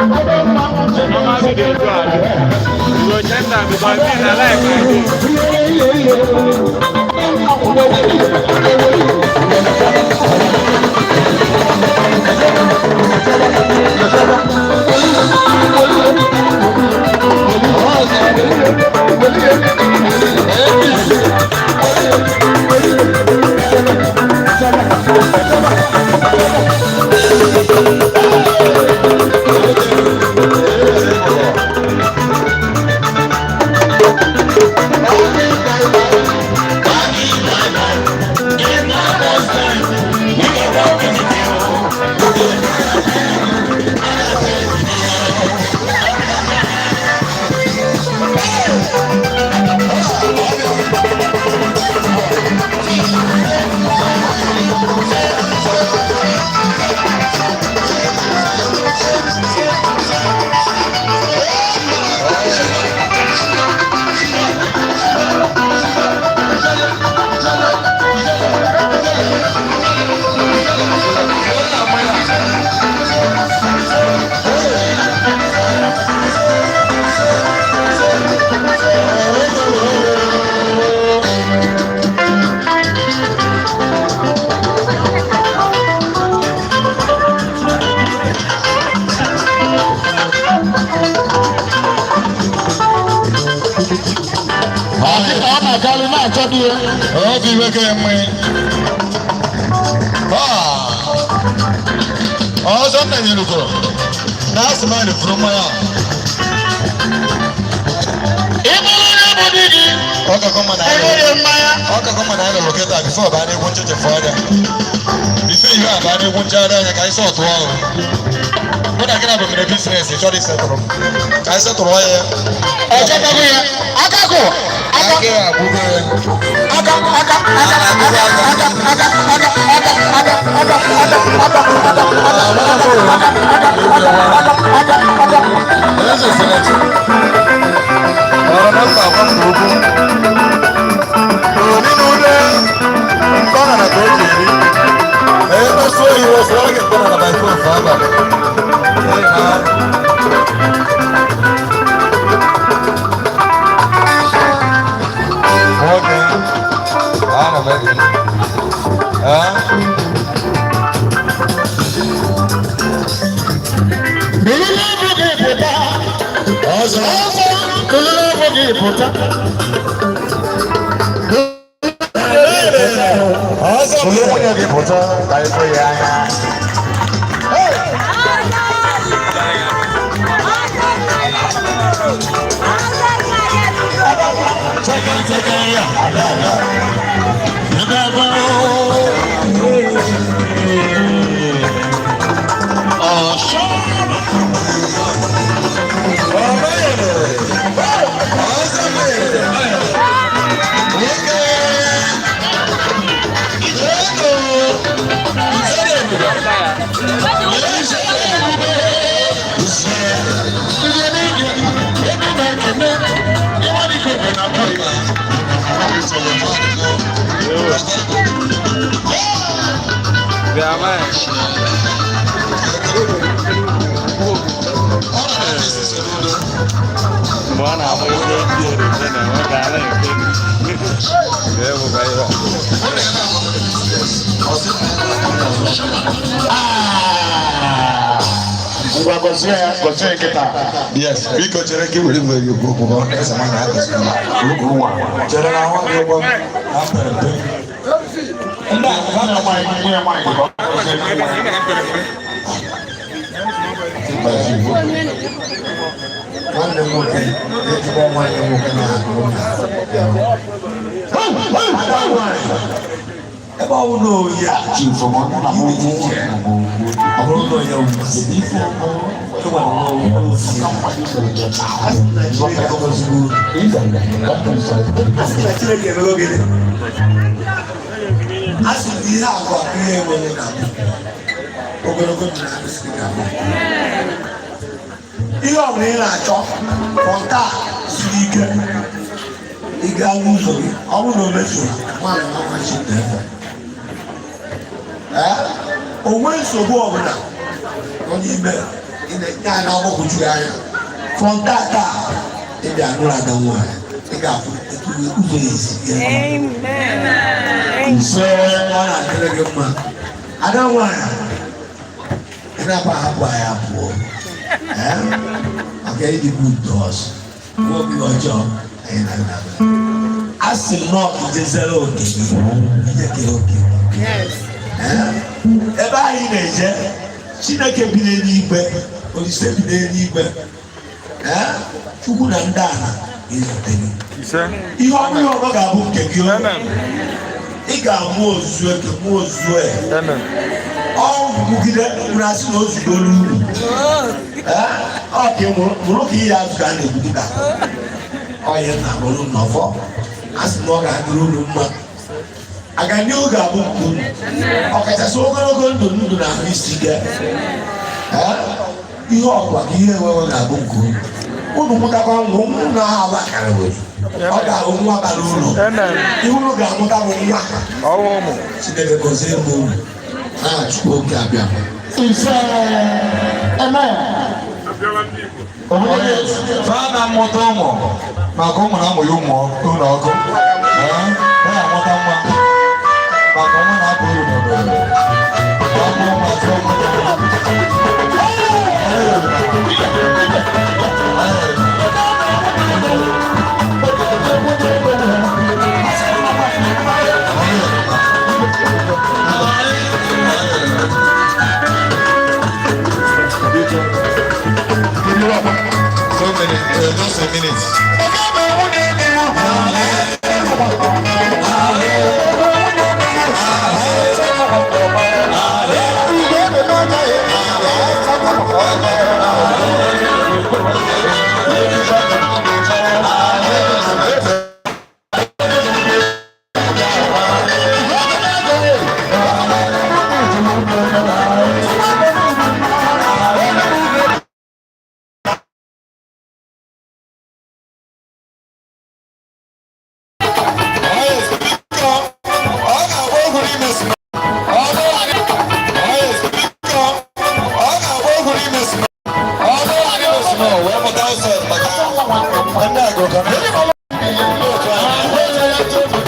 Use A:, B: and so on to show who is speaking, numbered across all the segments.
A: Mama dey do am. You go check am because me na life I dey.
B: Ọkịta ọ na-agalị na-achọ di ya.
C: Ọ bụ iwe ka enwe. Ọzọ nna nyere ugo na asị m anyị furu mmanya.
B: Ị bụrụ onye bụ di gị,
C: Ọ kakọ mma na anyị
B: enweghị mmanya.
C: Ọ kakọ mma na anyị lụrụ kịta before baa n'egwu ncheche fụọ anya. Before ihe a baa n'egwu nchegharị anya ka anyị sọtụọ ọrụ. Mụ na gị na bụ mere business chọrọ isetụrụ m. Ka anyị setụrụ ya.
B: Ọ chọtago ya. Aka kụ. Aka.
C: Aka ya agwụgo ya.
B: Aka aka aka aka aka aka aka aka aka aka aka aka aka aka aka aka.
C: Eze Sineti. Ọ̀rọ̀ nọ́mbà one bụ okwu. Òní n'ude ntọ́nà na ka o ji eri. Ee, mmesu oyi wọ sọ gị ntọ́nà na by phone for abalị. Ee, na. Nwoke, ana m ege. Ee?
B: Buru n'obu gị pụta.
C: Ọzọ.
B: Ọzọ, buru n'obu gị pụta.
C: Ọzọ bụrụ nwunye gị pụta ka ị fụ ya anya.
A: Bịa man. Mgbe ọ na-agba egwu eti erete na-enwe ka a na-eke. Ee, bụkwa ihe a.
B: Ngwa, gọzie ya, gọzie nkịta.
C: Yes, biko chere ka i were mgbe gị okwu okwu ka ọ na-ese nwaanyị agọzi gị. Chere na ahụ gị ụgbọ na mpere mpe.
B: Ndị a, nwunye nwaanyị, nwunye nwaanyị ka ọ gọzie nwa.
C: Nwanne m nwoke, ezigbo nwanne m nwoke na-agụ
D: Ebe ọ bụ na oyi a
B: Chief, ọ na m
D: Bụrụ na ya bụ masị ịgwa na nwa osi a sị na Chineke agọzigo unu. A sị na Chineke emego gịnị? A sị na ihe akụ akụ ihe enweghị na ogologo ndụ na arụsị gị ga-abụ. Ihe ọ bụla ị na-achọ fọnta siri ike ị gaa n'ụzọ gị, ọ bụrụ na o mezuru nwaanyị nwa chi na-efe. Ee, o nwee nsogbu ọbụla nọ n'ime ị na-enye anyị agbagwoju anya fọnta taa ị bịa nụrụ ada nwaanyị, ị ga-afụ etu ụzọ ya esi gaa.
B: Amen.
D: Ise, ọ na-adịrị gị mma, ada nwaanyị. Ị na-apụ ahapụ anyị apụọ. Ee, maka ịdị good to us, nwoke ọjọọ anyị na-aga. A sị m nọọ ka ijezere oke gị, ije kere oke. Ee, ebe anyị na-eje, Chineke bi n'eluigwe, Olise bi n'eluigwe, ee, Chukwu na ndị ala ga-ezute gị.
A: Ise.
D: Ihe ọbụla ọbụla ga-abụ nke gị o.
A: Amen.
D: Ị ga-amụ ozuzu eke, mụọ ozuzu e.
A: Amen.
D: Ọ mụgide mkpụrụ asị na ozugbo uru. Ee, ọ ka ị mụrụ mụrụ ka ihe azụ ka a na-egbu dịka ọhịa na mụrụ n'ọfọ. A sị na ọ ga-adịrị unu mma, aganihu ga-abụ nke unu, ọkachasị ogologo ndụ, ndụ na ahụ isi ike. Ee, ihe ọkwa ka ihe enweghị ga-abụ nke unu. Unu mụtakwa nwa ụmụ na ha akara were ọ ga-abụ nwa bara uru.
A: Amen.
D: Ihe unu ga-amụta bụ nwa.
A: Ọwụ ụmụ.
D: Chineke gọzie m unu ha. Chukwu oke abịa.
B: Ise. Amen.
C: Fa na-amụta ụmụ maka ụmụ na-amụ ya ụmụ ụlọ ọkụ. Ee, ha na-amụta nwa maka nwa na-apụ uru n'obodo. Ọ bụ ụmụ atọ ụmụ ya. So many, just a minute. Ọ na-agba ogwu n'ime snow. Ọ na-agba ogwu n'ime snow. Ọ bụrụ n'ime snow wee pụta outside maka ndị agụrụ ka ndị otu anyị.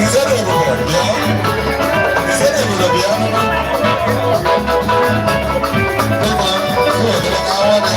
C: Nzere ebube bịa. Nzere ebube bịa. Ịma, ụlọ ka awa dị.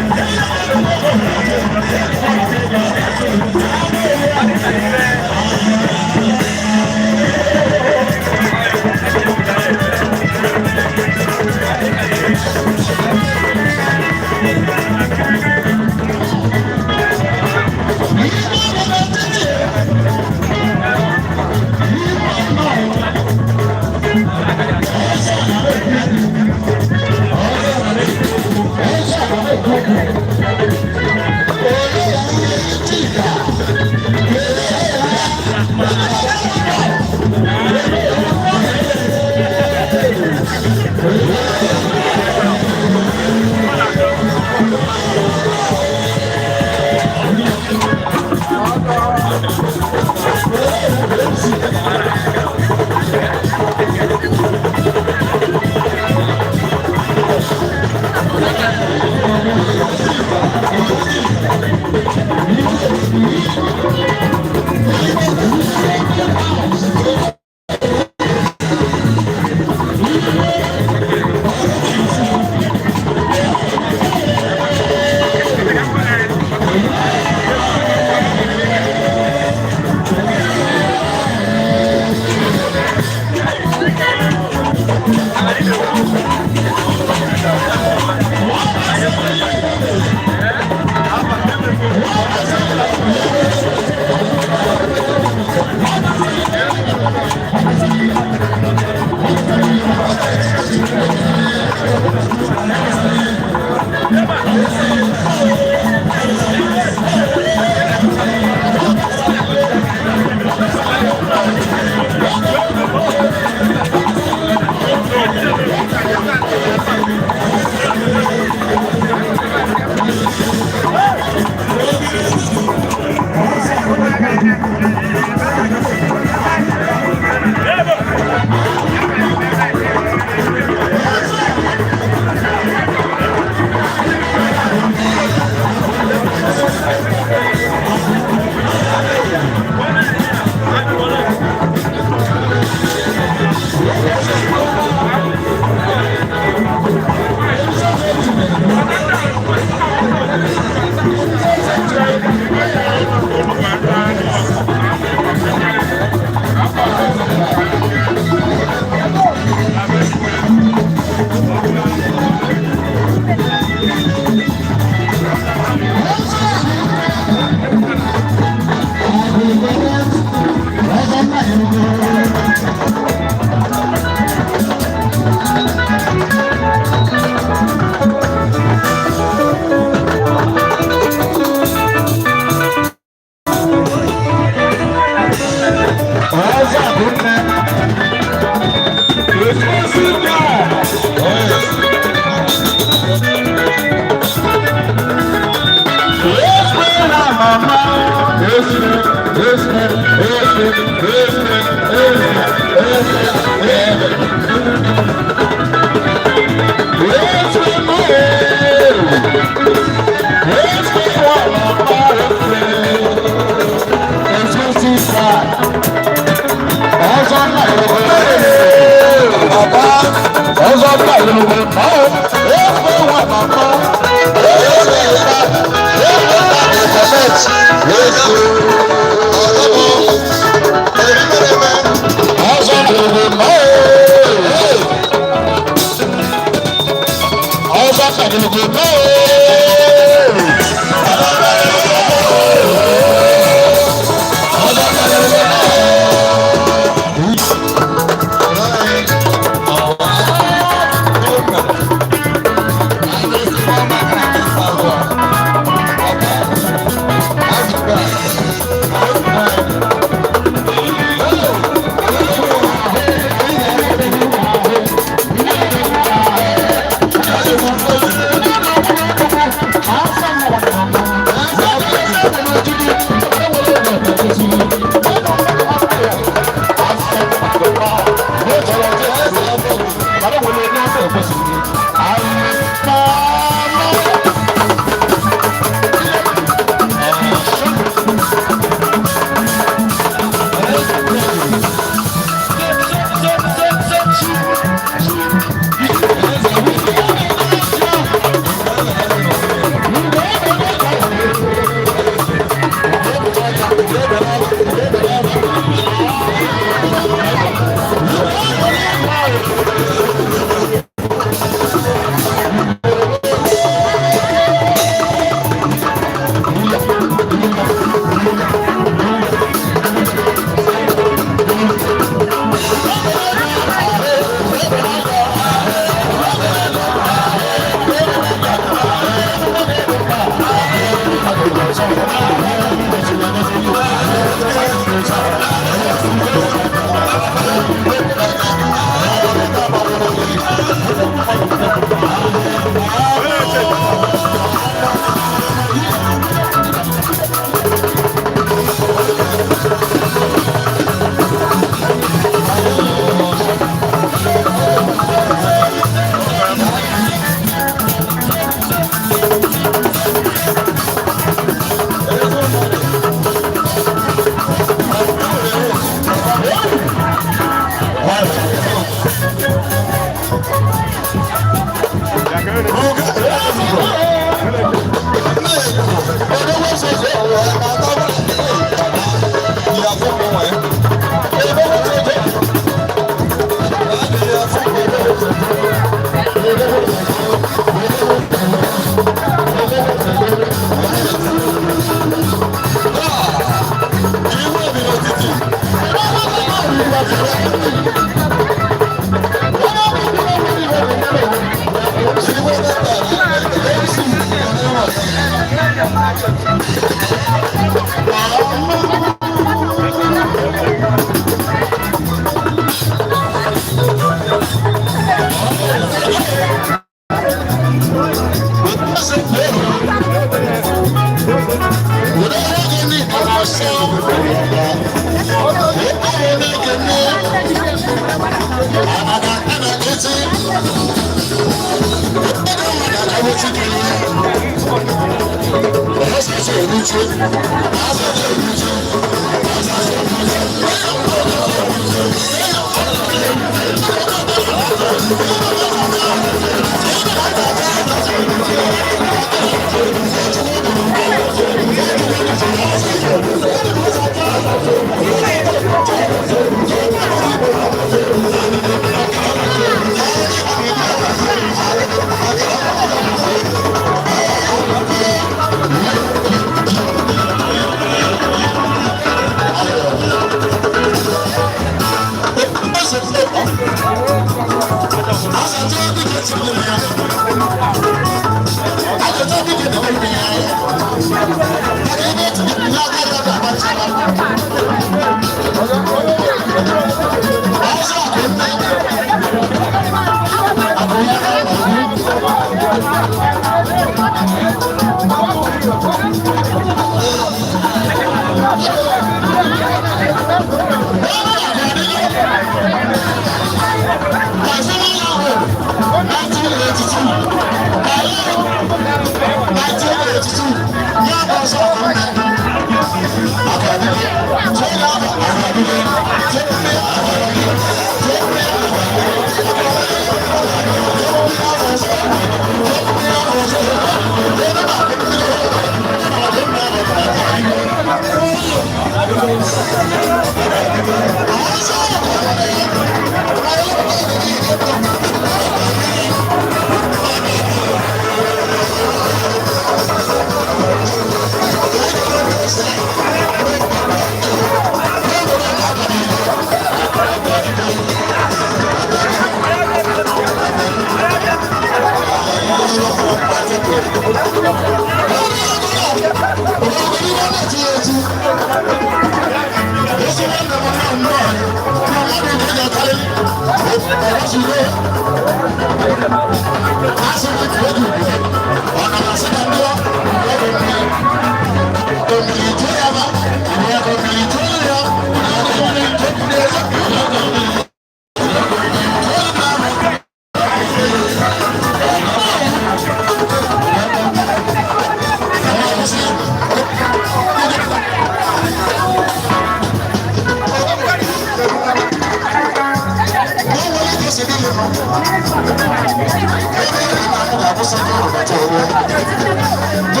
C: Thank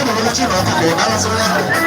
C: you.